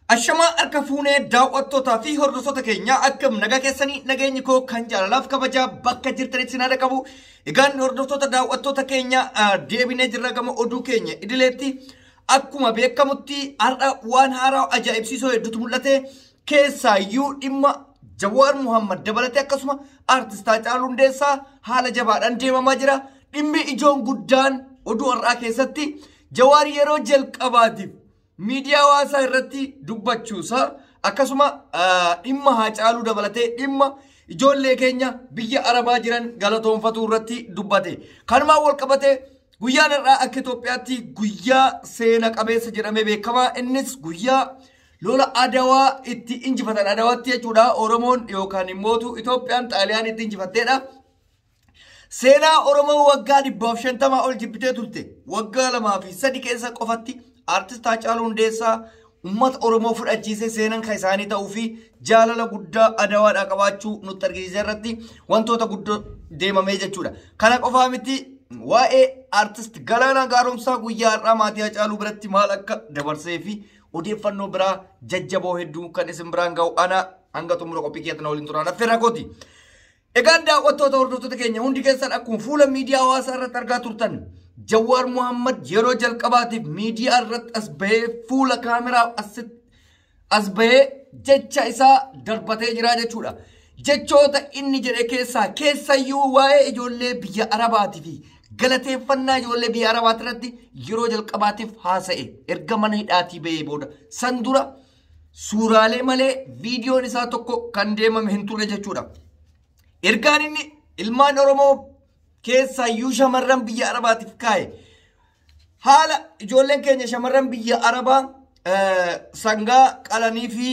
Ashamaa harka fuunee daawwattootaa fi hordoftoota keenya, akkam nagaa keessanii? Nageenyi koo kan jaalalaaf kabajaa bakka jirtanitti sin haadha qabu. Egaan hordoftoota, daawwattoota keenya, deebinee jirra gama oduu keenya idileetti. Akkuma beekamutti har'a waan haaraa ajaa'ibsiisoo hedduutu mul'ate. Keessaayyuu dhimma Jawaar Muhammad dabalatee akkasuma aartist Haacaaluu Hundeessaa haala jabaadhaan deemamaa jira. Dhimmi ijoon guddaan oduu har'aa keessatti Jawaar yeroo jalqabaatiif miidiyaa hawaasaa irratti dubbachuusaa, akkasuma dhimma Haacaaluu dabalatee dhimma ijoollee keenya biyya Arabaa jiran galatoonfatuu irratti dubbate. Kanumaan wal qabatee guyyaan har'aa akka Itoophiyaatti guyyaa seena qabeessa jedhamee beekama. Innis guyyaa lola Adawaa itti injifatan, Adawaatti jechuudha. Oromoon yookaan immootu Itoophiyaan Xaaliyaan itti injifatteedha. Seenaa Oromoo waggaa 150 ol jibbitee turte. Waggaa 2 fi 3 keessa qofatti aartist Haacaaluu Hundeessaa uummata Oromoo fudhachiisee seenan kan isaanii ta'uu fi jaalala guddaa Adawaadhaa qabaachuu nutti argisiise irratti wantoota guddoo deemamee jechuudha. Kana qofaa miti, waa'ee aartist Galaanaa Gaaromsaa guyyaa har'aa maatii Haacaaluu biratti maal akka dabarsee fi odeeffannoo biraa jajjaboo hedduu kan isin biraan ga'u ana. Hanga xumura qophii keessan waliin turaan affeerraa kooti. Egaan daawwattoota, hordoftoota keenya, hundi keessan akkuma fuula miidiyaa hawaasaa irratti argaa turtan, Jawaar Muhammad yeroo jalqabaatiif miidiyaa irratti as bahee, fuula kaameraa as bahee jecha isaa darbatee jira jechuudha. Jechoota inni jedhe keessaa keessayyuu waa'ee ijoollee biyya Arabaatii fi galateeffannaa ijoollee biyya Arabaati irratti yeroo jalqabaatiif haasa'e erga mana hidhaatii bahee booda. San dura suuraalee malee viidiyoon isaa tokko kan deemame hin turre jechuudha. Ergaan inni ilmaan Oromoo keessaayyuu shamarran biyya Arabaatiif kaa'e, haala ijoolleen keenya shamarran biyya Arabaa sangaa qalanii fi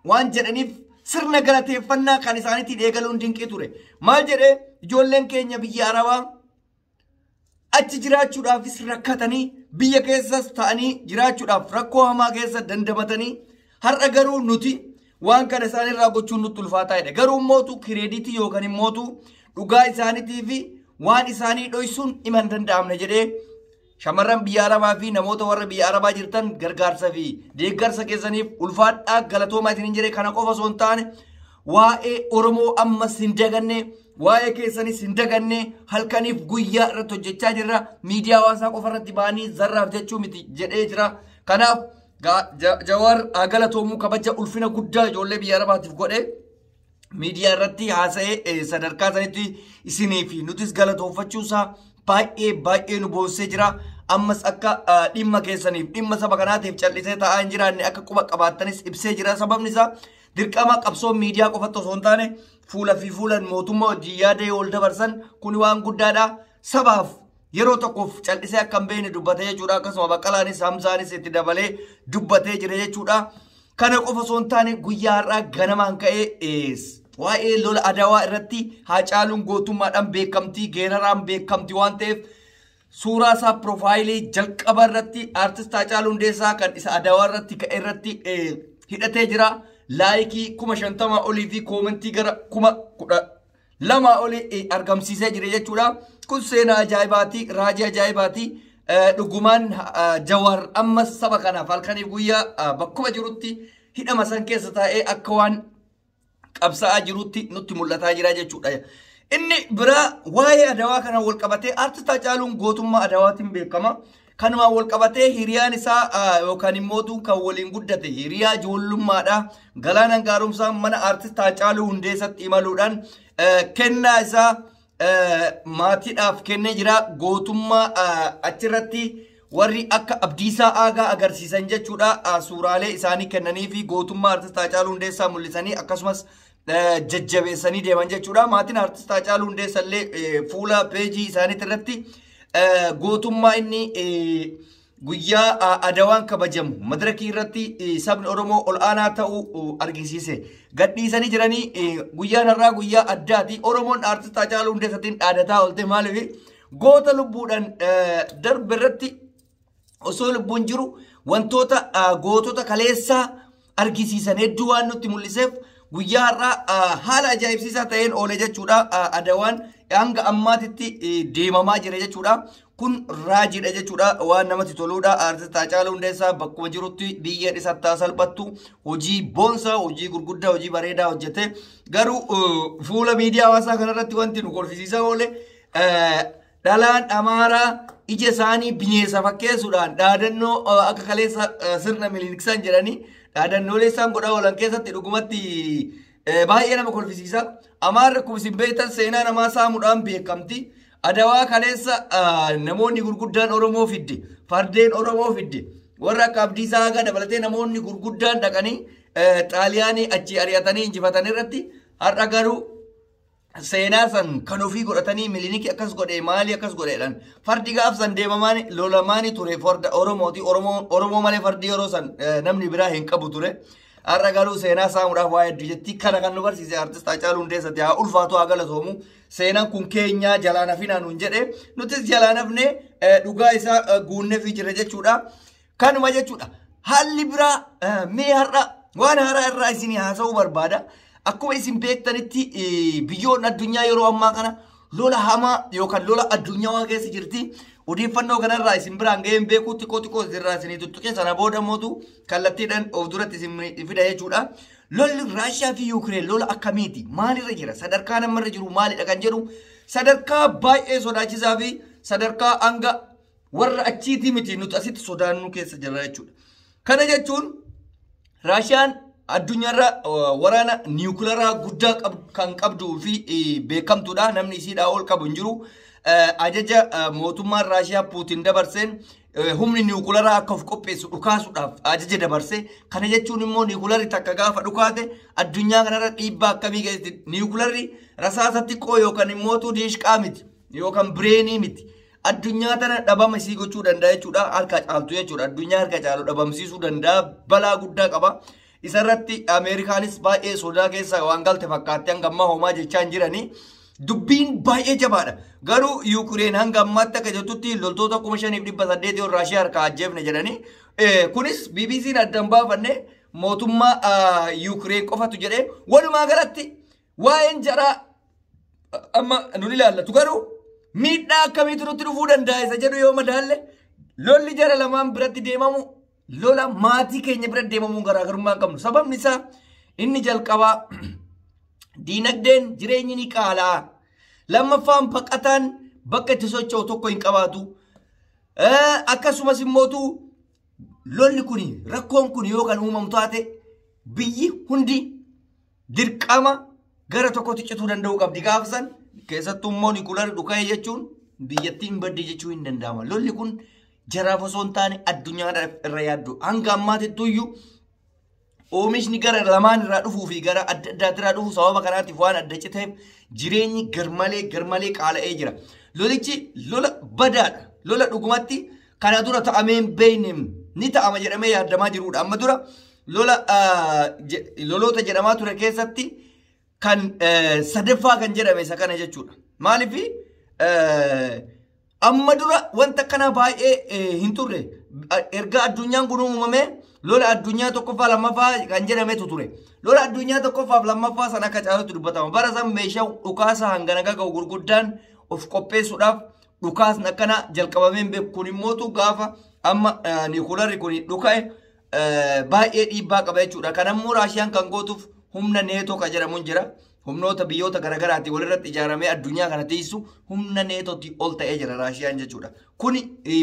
waan jedhaniif sirna galateeffannaa kan isaaniitiin eegaluun dinqii ture. Maal jedhee? Ijoolleen keenya biyya Arabaa achi jiraachuudhaafis rakkatanii, biyya keessas ta'anii jiraachuudhaaf rakkoo hamaa keessa dandamatanii, har'a garuu nuti waan kana isaanirraa gochuun nutti ulfaataadha. Garuu immootu credit yookaan immootu dhugaa isaaniitii fi waan isaanii dhoysuun dhima hin danda'amne jedhee, shamarran biyya Arabaa fi namoota warra biyya Arabaa jirtan gargaarsa fi deeggarsa keessaniif ulfaadhaa, galatoomaa isiniin jedhee. Kana qofa osoo hin taane, waa'ee Oromoo ammas hin daganne, waa'ee keessanis hin daganne, halkaniif guyyaa irratti hojjechaa jirra, miidiyaa hawaasaa qofa irratti ba'anii zarraaf jechuu miti jedhee jira. Kanaaf Jawaar haa galatoomuu, kabaja ulfina guddaa ijoollee biyya Arabaatiif godhe miidiyaa irratti haasa'ee sadarkaa sanitti isinii fi nutis galatoonfachuusaa baay'ee baay'ee nu boonsee jira. Ammas akka dhimma keessaniif, dhimma saba kanaatiif callisee taa'aa hin jiraanne akka quba qabaattanis ibsee jira. Sababni isaa dirqama qabsoo miidiyaa qofatti osoo hin taane fuula fi fuulan mootummaa wajjin yaada yoo ol dabarsan kuni waan guddaadha. Sabaaf yeroo tokkoof callisee akka hin beekne dubbatee jechuudha. Akkasuma Baqqalaanis Hamzaanis itti dabalee dubbatee jira jechuudha. Kana qofa osoo hin taane, guyyaa har'aa ganamaan ka'ee waa'ee lola Adawaa irratti Haacaaluun gootummaadhaan beekamtii, geeraraan beekamtii waan ta'eef, suuraa isaa profile jalqaba irratti aartist Haacaaluu Hundeessaa kan isa Adawaa irratti ka'e irratti hidhatee jira. Like 50,000 olii fi comment gara 12,000 olii argamsiisee jira jechuudha. Kun seenaa ajaa'ibaati, raajii ajaa'ibaati. Dhugumaan Jawaar ammas saba kanaaf halkaniif guyyaa bakkuma jirutti hidhama san keessa taa'ee akka waan qabsaa'aa jirutti nutti mul'ataa jira jechuudha. Inni biraa waa'ee Adawaa kana wal qabatee aartist Haacaaluun gootummaa Adawaatiin beekama. Kanumaan wal qabatee hiriyaan isaa yookaan immoo kan waliin guddate, hiriyaa ijoollummaadha. Galaanaan Gaaromsaa mana aartist Haacaaluu Hundeessatti imaluudhaan kennaa isaa maatiidhaaf kennee jira. Gootummaa achirratti warri akka Abdiisaa Aagaa agarsiisan jechuudha. Suuraalee isaanii kennanii fi gootummaa aartist Haacaaluu Hundeessaa mul'isanii akkasumas jajjabeessanii deeman jechuudha. Maatiin aartist Haacaaluu Hundeessaa illee fuula peejii isaaniitti irratti gootummaa inni guyyaa Adawaan kabajamu madirakii irratti sabni Oromoo ol aanaa ta'uu argisiise. Gadhiisanii jiranii. Guyyaan har'aa guyyaa addaati. Oromoon aartist Haacaaluu Hundeessaatiin dhaadataa oolte. Maaliif? Goota lubbuudhaan darbe irratti osoo lubbuun jiru wantoota gootota kaleessaa argisiisan hedduu waan nutti mul'iseef guyyaa har'aa haala ajaa'ibsiisaa ta'een oole jechuudha. Adawaan hanga ammaatitti deemamaa jira jechuudha. Kun raajiidha jechuudha. Waan namatti toluudha. Artist Haacaaluu Hundeessaa bakkuma jirutti biyya isatti salphattu hojii boonsaa, hojii gurguddaa, hojii bareedaa hojjete. Garuu fuula miidiyaa hawaasaa kanarratti wanti nu kolfisiisaa oole dhalaan Amaaraa ija isaanii bineensa fakkeessuudhaan dhaadannoo akka kaleessa sirna Miniliksan jedhanii dhaadannoolee isaan godhaa oolan keessatti dhugumatti baay'ee nama kolfisiisa. Amaarri akkuma isin beektan seenaa namaa saamuudhaan beekamti. Adawaa kaleessa namoonni gurguddaan Oromoo fidde, fardeen Oromoo fidde, warra akka Abdiisaa Aagaa dabalatee namoonni gurguddaan dhaqanii Xaaliyaanii achi ari'atanii injifatan irratti har'a garuu seenaa san kan ofii godhatanii Milinikii akkas godhe, maali akkas godheedhaan fardi gaaf san deemamaan lolamaanii ture farda Oromooti. Oromoo malee fardi yeroo san namni biraa hin qabu ture. Har'a garuu seenaa saamuudhaaf waa hedduu jetti. Kana kan nu barsiise Artist Haacaaluu Hundeessaati. Haa ulfaatu, haa galatoomu. Seenaan kun keenyaa jalaan hafinaa nuun jedhe, nutis jalaan hafne dhugaa isaa guunneefii jira jechuudha. Kanuma jechuudha. Haalli biraa mee har'a waan haaraa irraa isinii haasa'uu barbaada. Akkuma isin beektanitti biyyoonni addunyaa yeroo ammaa kana lola hamaa yookaan lola addunyaa keessa jirti. Odeeffannoo kanarraa isin biraan ga'een beekuu xiqqoo xiqqoo irraa isinii tuttuqee sana booda mootu kallattiidhaan of duratti isin fida jechuudha. Lolli Raashiyaa fi Yuukireen lola akkamiiti? Maalirra jira? Sadarkaa namarra jiru maalidha kan jedhu sadarkaa baay'ee sodaachisaa fi sadarkaa hanga warra achiitii miti nuti asitti sodaannu keessa jirra jechuudha. Kana jechuun Raashiyaan addunyaarra waraana niwukilaraa guddaa kan qabduu fi beekamtuudha. Namni isiidhaa ol qabu hin jiru. Ajaja mootummaan Raashiyaa Puutiin dabarseen humni niwukilaraa akka of qopheessu dhukaasuudhaaf ajaja dabarse. Kana jechuun immoo niwukilarri takka gaafa dhukaate addunyaa kanarra dhiibbaa akkamii geessisti? Niwukilarri rasaasa xiqqoo yookaan immoo diishqaa miti yookaan bireenii miti. Addunyaa tana dhabama isii gochuu danda'a jechuudha. Harka caaltu jechuudha. Addunyaa harka caalu dhabamsiisuu danda'a. Balaa guddaa qaba. Isarratti Ameerikaanis baay'ee sodaa keessa waan galte fakkaatti, hanga ammaa homaa jechaa hin jiranii. Dubbiin baay'ee jabaadha. Garuu Yuukireen hanga ammaatti akka jettutti loltoota 5800 ol Raashiyaa harkaa ajjeefne jedhanii. Kunis BBC'n adda hin baafanne, mootummaa Yuukireen qofatu jedhee. Walumaa galatti waa'een jaraa amma nun ilaallatu, garuu miidhaa akkamiitu nutti dhufuu danda'a isa jedhu yoo madaalle, lolli jara lamaan biratti deemamu lola maatii keenya biratti deemamuun garaagarummaa hin qabnu. Sababni isaa inni jalqabaa diinagdeen jireenyi ni qaala'a. Lammaffaan baqataan bakka itti socho'u tokko hin qabaatu. Akkasumas immootu lolli kun, rakkoon kun yoo kan uumamu taate, biyyi hundi dirqama gara tokkotti cituu danda'uu qabdi gaafa san. Keessattuu immoo niikularri dhuka'e jechuun biyyattiin badde jechuu hin danda'ama. Lolli kun jaraaf osoo hin taane addunyaa irra yaaddu. Hanga ammaatitti iyyuu oomishni gara lamaan irraa dhufuu fi gara adda addaatti irraa dhufu sababa kanaatiif waan adda citeef jireenyi garmalee garmalee qaala'ee jira. Lolichi lola badaadha. Lola dhugumatti kana dura ta'amee hin beekne ni ta'ama jedhamee yaadamaa jirudha. Amma dura lola loloota jedhamaa ture keessatti kan sadaffaa kan jedhame isa kana jechuudha. Maaliif amma dura wanta kana baay'ee hin turre. Erga addunyaan kun uumame lola addunyaa tokkoffaa, lammaffaa kan jedhametu ture. Lola addunyaa tokkoffaaf lammaffaa san akka caalutti dubbatama. Bara san meeshaa dhukaasa hangana gaga'u gurguddaan of qopheessuudhaaf dhukaasni akkana jalqabamee hin beeku. Kun immootu gaafa amma niikularri kun dhuka'e baay'ee dhiibbaa qaba jechuudha. Kanammoo Raashiyaan kan gootuuf humna neetoo kan jedhamu jira. Humnoota biyyoota garaagaraatiin walirratti ijaaramee addunyaa kana teessu humna neetootti ol ta'ee jira Raashiyaan jechuudha. Kuni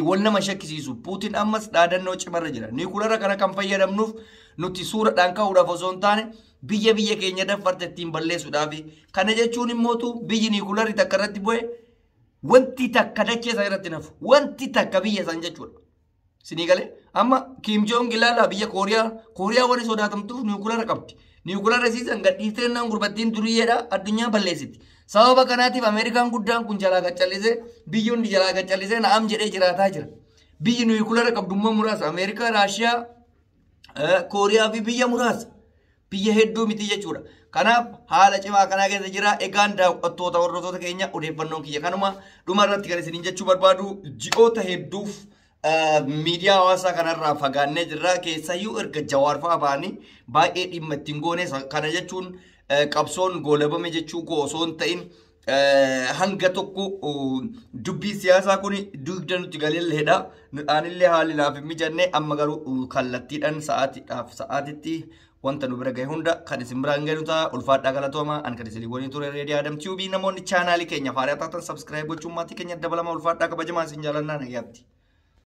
wal nama shakkisiisu. Puutiin ammas dhaadannoo cimarra jira. Niikulara kana kan fayyadamnuuf nuti suuraadhaan ka'uudhaaf osoo hin taane biyya biyya keenya daffarte ittiin balleessuudhaafi. Kana jechuun immootu biyyi niikularri takka irratti bu'e wanti takka dachee isaa irratti nafu. Wanti takka biyya san jechuudha. Sinii galee amma Kiim Joong ilaalaa, biyya Kooriyaa. Kooriyaa warri sodaatamtuuf niikulara qabdi. Niikulara siisan gadhiiftee naan gurbattiin duriyyeedha addunyaa balleessiti. Sababa kanaatiif Ameerikaan guddaan kun jalaa gaccallisee, biyyi hundi jalaa gaccallisee na'am jedhee jiraataa jira. Biyyi niikulara qabdummaa muraasa Ameerikaa, Raashiyaa, Kooriyaa fi biyya muraasa. Biyya hedduu miti jechuudha. Kanaaf haala cimaa kanaa keessa jira. Egaan daawwattoota, hordoftoota keenya, odeeffannoon kiyya kanuma. Dhuma irratti kan isiniin jechuu barbaadu, ji'oota hedduuf miidiyaa hawaasaa kanarraa fagaannee jirra. Keessayyuu erga Jawaar fa'aa ba'anii baay'ee dhimma ittiin goone. Kana jechuun qabsoon goolabame jechuu koo osoo hin ta'in Hanga tokko dubbii siyaasaa kun dugda nuti galeelleedha. Anillee haalli naaf hin mijanne, amma garuu kallattiidhaan sa'aatiidhaaf sa'aatitti wanta nu bira gahe hunda kan isin biraan gahu ta'a. Ulfaadhaa, galatooma. An kan isin waliin ture Reedii Adam Tube. Namoonni chaanaalii keenya faaraa taatan subscribe gochuun maatii keenya dabalama. Ulfaadhaa, kabajamaa, isin jaalannaa, nagayaatti.